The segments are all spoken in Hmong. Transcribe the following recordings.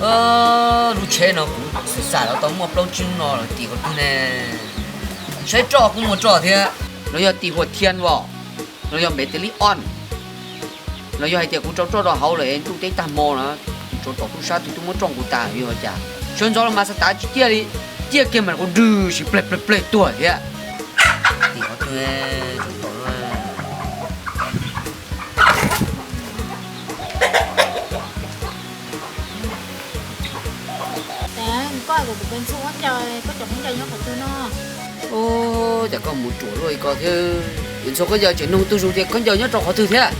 Lub tsheb no kuv xav xav los tau muaj plaub tsib hnub no lawm, tim qhov twg ne? Saib roj kuj muaj roj thiab. No yog tim Huas Thian os, no yog npe tias Li Os. Los yog hais tias kuv rau roj rau hauv lawm ntuj teb tag hmo na, kuv rau tom tub sab twg twb muab roj nqus tas yog cas. Sawv ntxov los mas xav tav tsis ciaj li, ciaj kiag mas kuv nrwg sis pleg pleg pleg tuag thiab. Tim qhov twg, Koj kuv pes ntxhua khaub ncaws, koj cov khaub ncaws nyob qhov twg no? Ub, cas koj mus ruam luaj li ko thiab. Yuav ntxhua khaub ncaws tseem nug tu zus tias khaub ncaws nyob rau qhov twg thiab.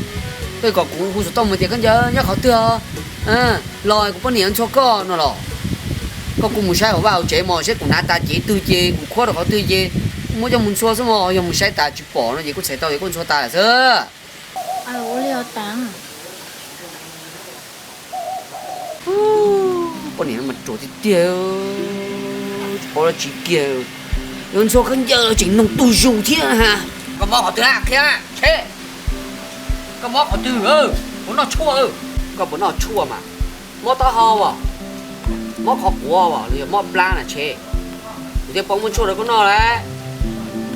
Koj kom kuv hu xov tooj mus tias khaub ncaws nyob qhov twg os, los kuv poj niam ntxhua koj no los. Koj kuj mus saib hauv vaj hauv tsev mos, saib kuv hnav tas cev twg ces kuv khuab rau qhov twg ces muab coj mus ntxhua xwb mos. Yog mus saib tas tsis pom no ces kuj txhais tau tias koj ntxhua tas lawm xwb. Ua li os Tav. Poj niam no mas ruam tiag tiag, tsis paub dab tsi kiag. Yuav ntxhua khaub ncaws tseem nug tu zus thiab ha. Koj mob qhov twg na, qhia, tsheb. Koj mob qhov twg, puas noj tshuaj? Koj puas noj tshuaj mas? Mob taub hau as, mob qhov quav as los yog mob plab na tsheb? Kuv thiaj paub muab tshuaj rau koj noj lauj.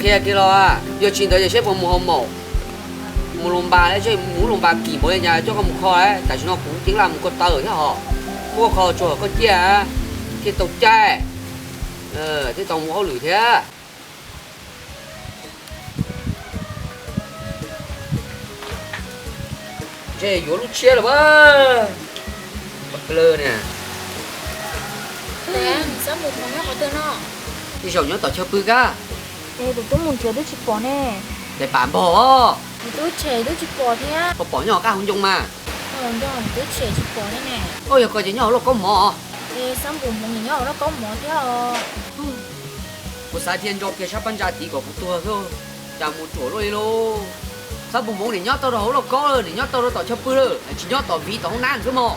Qhia kiag los, yog tsis ntawd ces seb puas mus hauv maum, mus Loos Npas lauj, seb mus Loos Npas kim npaum li cas coj koj mus kho lauj. Tam sim no kuv ceeb laj mus ko taw thiab hos, muab koj kho tsuag koj ciaj thiaj tau caij, thiaj tau mus hauj lwm thiab. Ntshe yuav lub tshiab lawm a. Pab plawg ne. Tej zaum nyob tom chaw pw kab. Kuv twb mus nrhiav twb tsis pom ne. Ces pam npog os. Kuv twb tshem twb tsis pom thiab. Koj pom nyob qab hauv ncoo mas. Oj, yog koj ces nyob hauv lauj kaub mov. Xab npum hmoov nim nyob hauv lauj kaub mov thiab os. Kuv xav tias ntso kiag sab pab ntsa tid kom kuv tuag xwb, cas mus ruam luaj li lauj. Xab npum hmoov nim nyob tau rau hauv lauj kaub lawm, nim nyob tau rau tom chaw pw lawm, tsis nyob tom viv tom hoob nab xwb mog.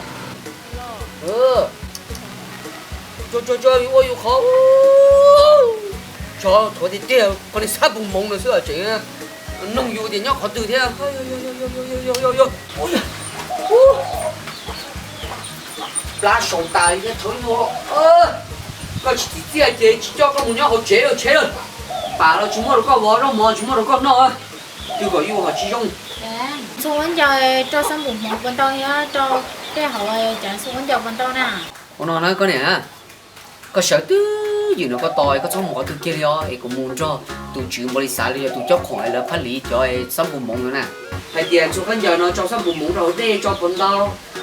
Tso tso tso, yus ua yus qhov. Tsov thuav tiag tiag, qhov niag xab npum hmoov no xwb tseem noog yus tias nyob qhov twg thiab. Plab sau tas li thiab thaum ub. Koj tsis txim txiaj ces tsis coj koj mus nyob hauv tsev lawm tsheb lawm. Pam los tsis muaj rau koj vov, zaub mov tsis muaj rau koj noj, twb kom yus ho tsis zoo. Xub huab ncaws rau xab npum hmoov puas ntau thiab rau tej hauv cov xub huab ncaws puas ntau na? Ua no na koj niam, koj sawv twj ywm nram koj tos, koj txhob mus qhov twg kiag li os, es kuv mus nrog tus tswv npaum li xav li yog tus cob qhoom es lawv phab liv cov xab npum hmoov no na. Hais tias ntxhua khaub ncaws no tso xab npum hmoov rau hauv dej tso puas ntau,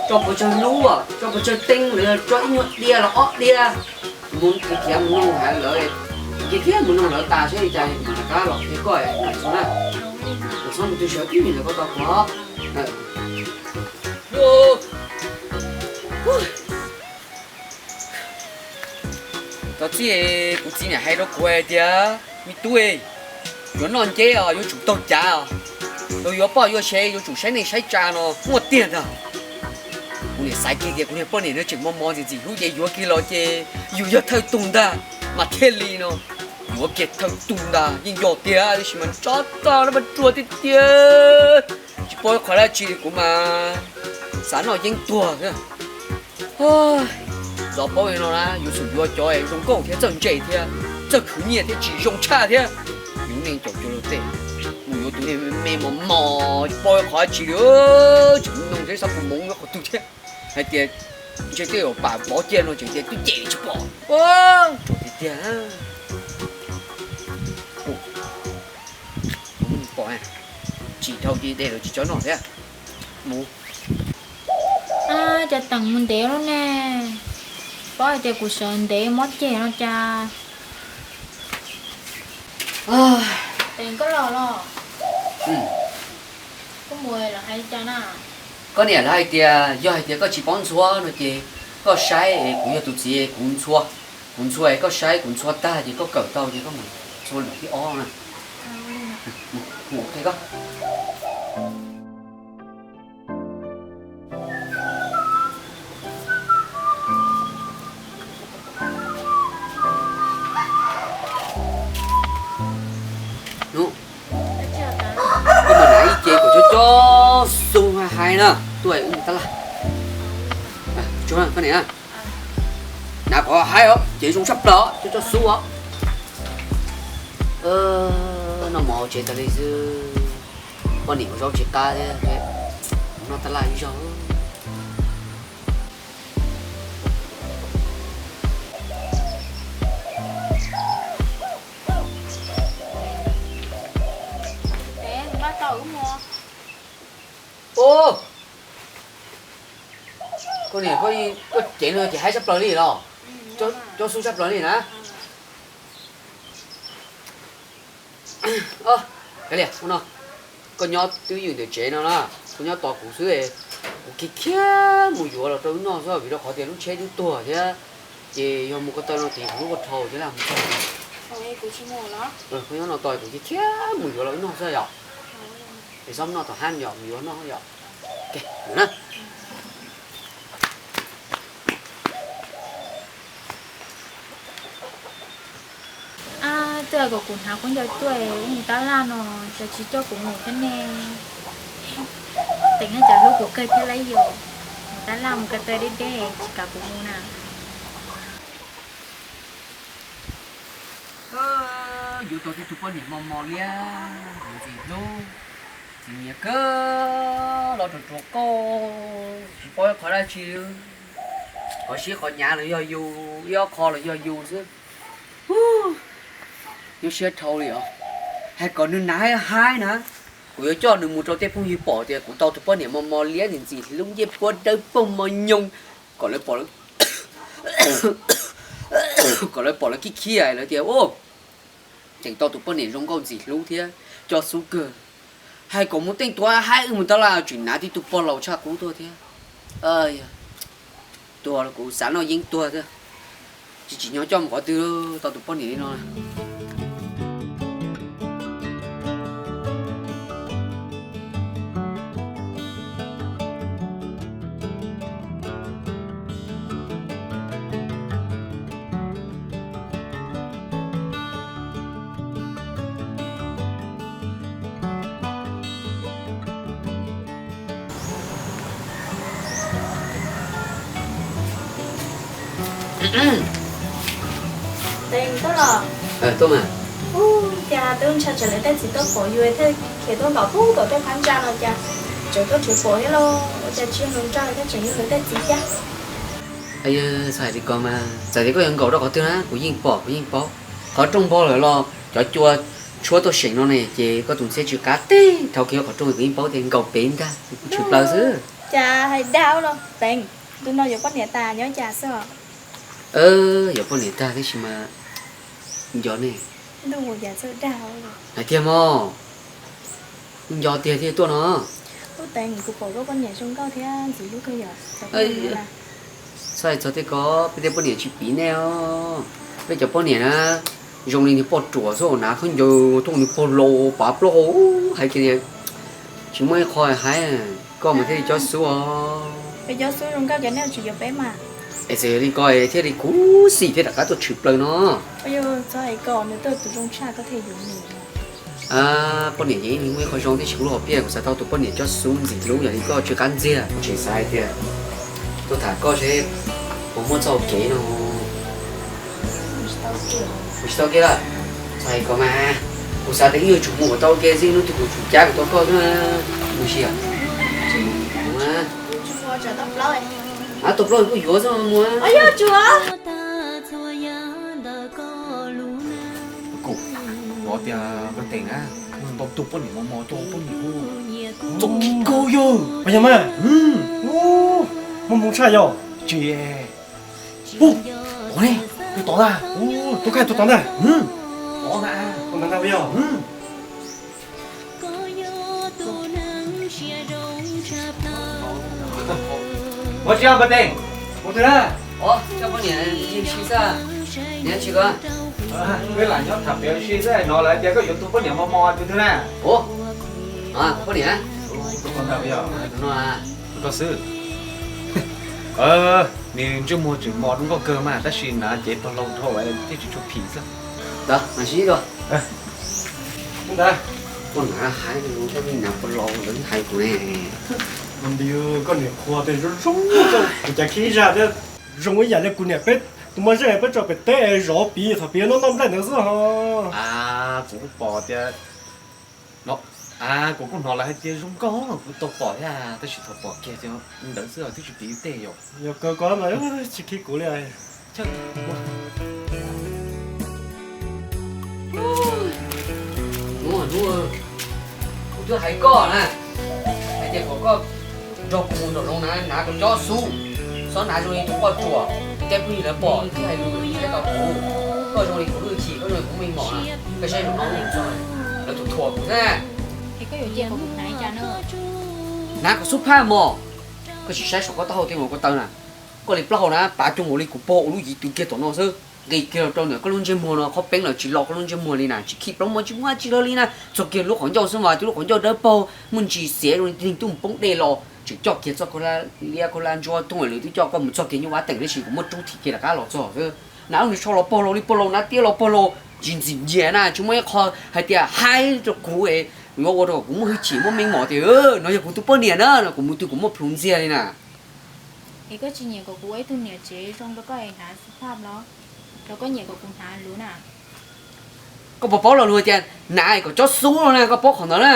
tso puas tsawg lub, tso puas tsawg teeb los yog tso ib nyuag diav los ob diav. Mus khiav mus noog lawv, khiav khiav mus noog lawv tas seb li cas mam rov qab los qhia koj na. Txhob mus twg sawv twj ywm nram koj tos kuv. Thov txij kuv txiv niam hais rau kuv hais tias, me tub, yuav noj nceb os yuav tsum taug cav os, yuav poj yuav sev yuav tsum saib neej saib tsa no muaj tiag ntag. Kuv niam xav kiag tias kuv niag poj niam no tseem mos mos ntxim ntxim hlub ces yuav kiag los ces yus yog thawj tug ntag mas thiaj li no. Yuav kiag thawj tug ntag yeej yog tiag, tab sis mas tso tag no mas ruam tiag tiag, tsis paub qhov dab tsi li kuv mas xav noj yeeb tuag xwb. Txhob paub li no na, yuav tsum yuav cov zoo nkauj thiab txawj ntse thiab txawj khwv nyiaj thiab tsis zoo tshaj thiab. Yus neej caum cuag luag tej, mus yuav tus me me mos mos tsis paub qhov dab tsi li, tseem noog seb xab npum hmoov nyob qhov twg thiab. Hais tias ntshe tej zaum pam pov kiag no tseem tias twb cem tsis pom. Ruam tiag tiag. Pom tsis dhau ces de lawm tsis tso noj thiab. Mus. Cas teem mus ntev lub ne, paub hais tias kuv sawv ntev mob ceg no cas. Teem koj los los, koj mus lawv hais li cas na? Koj niam lawv hais tias yog hais tias koj tsis paub ntxhua no ces koj saib es kuv yog tus txiv kuv ntxhua, kuv ntxhua es koj saib kuv ntxhua tag ces koj kawm tau ces koj mus ntxhua lwm thib ob na. Mus qhia koj. Hnub, koj mus hnav ib ce kom cob cob xu hais hais na, tuaj mus tab laj. Tsuag koj niam. Hnav kom haib os, ces zoo tshaj plaws os, coj xub os. Noj mov hauv tsev tas li xwb, poj niam ua zaub tsis qab thiab, noj taj laj ib zaug. Ub, koj niam, koj cev no ces haib tshaj plaws li los, coj xub tshaj plaws li na. Kav liam, ua no, koj nyob twj ywm ntawm tsev no na, koj nyob tos kuv xwb, kuv khiav khiav mus yuav los rau wb noj xwb, vim rau qhov tias lub tsheb twb tuag thiab, ces yog mus ko taw no ces kuv lub ko dhau thiab laj mus txog. Koj nyob no tos kuv khiav khiav mus yuav los wb noj xwb yom. Es txhob noj tom hab yom, mus yuav noj yom. Ab, twb kom kuv hnav khaub ncaws tuaj mus tab laj no, cas tsis coj kuv mus thiab ne? Teem, cas hlub kuv kawg thiab lauj, yuav mus tab laj mus ko taw deb deb tsis kam kuv mus na. Yuav tau tib tug poj niam mos mos liab, ntxim hlub, ntxim nyiam kawg los rau rau qauj, tsis paub qhov dab tsi, qhov sib qhov nyav los yog yus, ib ob qho los yog yus xwb. Nyuaj siab dhau li os. Hais kom nws hnav haib na, kuv yuav coj nws mus rau tej phooj ywg pom tias kuv tau tus poj niam mos mos liab ntxim hlub ncej puab dawb paug mos nyoos, kom lawv pom, kom lawv pom lawv khib khib lawv tias, tseem tau tus poj niam zoo nkauj ntxim hlub thiab coj xub kawg. Hais kom mus teej tuav haib wb mus tab laj tseem hnav tib tug pog laus tshaj qub tuaj thiab. Tuag los kuv xav noj yeeb tuag thiab. Tsis tsim nyog coj mus qhov twg, tau tus poj niam li no. Tuaj los? Tuaj mas. Ub, cas twb ntshai tsam lawv tej txiv tuaj pom yus thiaj khiav tuaj nkaum pub tom tej phab ntsa no cas tseem tuaj tseem pom thiab los ua cas tsis yog nws nrog thiab tseem yog lawv tej txiv thiab. Txhob hais li ko mas, txawm tias koj yuav nkaum rau qhov twg na kuv yeej pom, kuv yeej paub. Qhov rooj npog lawm los cov cua tshuab tuaj seem no ne ces koj tus ntxhiab tsw qab teg dhau kiag qhov rooj kuv yeej paub tias nkaum pem ntag, tshwm plaws xwb. Cas hais dag los Teev, ntu no yuav poj niam tas nyob cas xwb os? Yuav poj niam tag tab sis mas nco ne. Ntuj, ua cas txawj dag. Hais tiag mog, nco tiag thiaj tuaj no. Ub, Teev, kuv pom koj poj niam zoo nkauj thiab ntxim hlub kawg yom. Txhob hais txog tej ko, peb tej poj niam tsis piv nej os. Peb cov poj niam na, zoo li niag poj ruam xwb, hnav khaub ncaws tuaj niag pog laus pav plaub hau, hais kiag tias tsis muaj ib qho haib, koj mas thiaj li cov xub os. Peb cov xub zoo nkauj ces nej tsis yuav peb mas. Es txawm yog li ko thiaj li khuv xim thiaj rov qab tuaj tshwm plaws no. Txhob hais kom nws tuaj tus zoo tshaj koj thiaj yuav nws. Poj niam ces ib leeg muaj ib qho zoo, tiam sis kuv lub hom phiaj kuv xav tau tus poj niam cov xub ntxim hlub yog li koj tsw qab ntxiag. Kuv tseem xav hais tias tuaj tham koj seb puas muaj txoj hau kev no. Kuv tsis tau kiag lawm. Txhob hais kom mas, kuv xav tias ib nyuag tsum mus kom tau ua ke xwb, hnub twg kuv tsum cab kom tau koj xwb. Mus tsis yog? Mus mas. Tau plaub kuj yuav xwb mus. Kuv, kuv tias koj Teev na, ntau tus poj niam mos mos coj poj niam hu txom kiv kawg yog. Yog mas, muaj hmoo tshaj yog. Tsis, hu, tod ne, tus tod ntag, tus khaij tus tod ntag. Tod ntag, tus ntag yog. Ua tsis, Teev, mus twg na? Coj poj niam ua si xwb, niam tsis ko. Peb lam nyob tham pem ua si xwb no lawv tias koj yuav tus poj niam mos mos tus twg na? Kuv poj niam, tus no, tus no xwb. Nws ntsej muag tseem mos zoo nkauj kawg mas tab sis hnav cev pog laus dhau thiaj tsis tshua phim xwb. Ntawd mas sib dua. Ntawd, koj hnav haib, koj hnav pog laus ntawd hais kuv ne. Koj niam qhua tej zoo zoo, kuv cas khib zaj thiab. Zoo ib yam li kuv niam peb Tus muaj zej peb tso pem teb es zov piv thaum piv noj noj nplej ntawd xwb ho. A, kuv kuj pom tias, a, kuv kuj hnov lawv hais tias zoo nkauj, kuv tau pom thiab, tab sis thaum pom kiag ntawd xwb twb tsis piv tej yom. Yog kawg ko mas tsis khib kuv li. Hnub, hnub, kuv twb hais koj na, hais tias kom koj nrog kuv mus nraum zoov na, hnav koj cov xub, txhob hnav zoo li tus poj ruam, tej phooj ywg lawv pom thiab hais lus saib tau kuv. Koj zoo li kuv lub hwj chim, koj zoo li kuv meej mom na, koj saib zaum no txog lawv tus thuam kuv na. Hnav kom xub phaj mog, koj tsis saib saum koj taub hau tej mus koj taw na, koj li plaub hau na pav coo nkaus li kuv pog ua lub yiv tw kiag tom no xwb. Nqis kiag los rau ntawm koj lub ntsej muag no, qhov peeb lawm tsis lo koj lub ntsej muag li na, tsis khib plaub muag tsis muaj tsis lawg li na, txog kiag lub qhov ncauj xwb mas, lub qhov ncauj dawb paug muaj ntsis xiav zoo li neeg twb mus poob dej los, tseem coj kiag txoj khaub hlab liab khaub hlab ntsuab tooj lawm twb coj koj mus txog kiag nyuj vaj teem tab sis kuv muab rub thim kiag rov qab los txog xwb. Na, nws sau los pog laus li pog laus na, tiab los pog laus, tsis ntxim nyiam na, tsis muaj ib qho hais tias haib rau kuv es yuav ua rau kuv muaj hwj chim muaj meej mom tias no yog kuv tus poj niam na, kuv mus twg kuv muaj plhus ntxiag li na. Es koj tsis nyiam kom kuv ua ib tug niam tsev zoo rau koj es hnav xub phaj los? Los koj nyiam kom kuv hnav luv na? Koj puas paub lo lus tias hnav kom tsob xub no na, koj paub qhov ntawd na?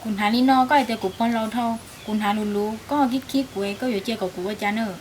Kuv hnav li no koj hais tias kuv pog laus dhau, kuv hnav luv luv koj ho khib khib kuv es koj yuav cia kom kuv ua cas na?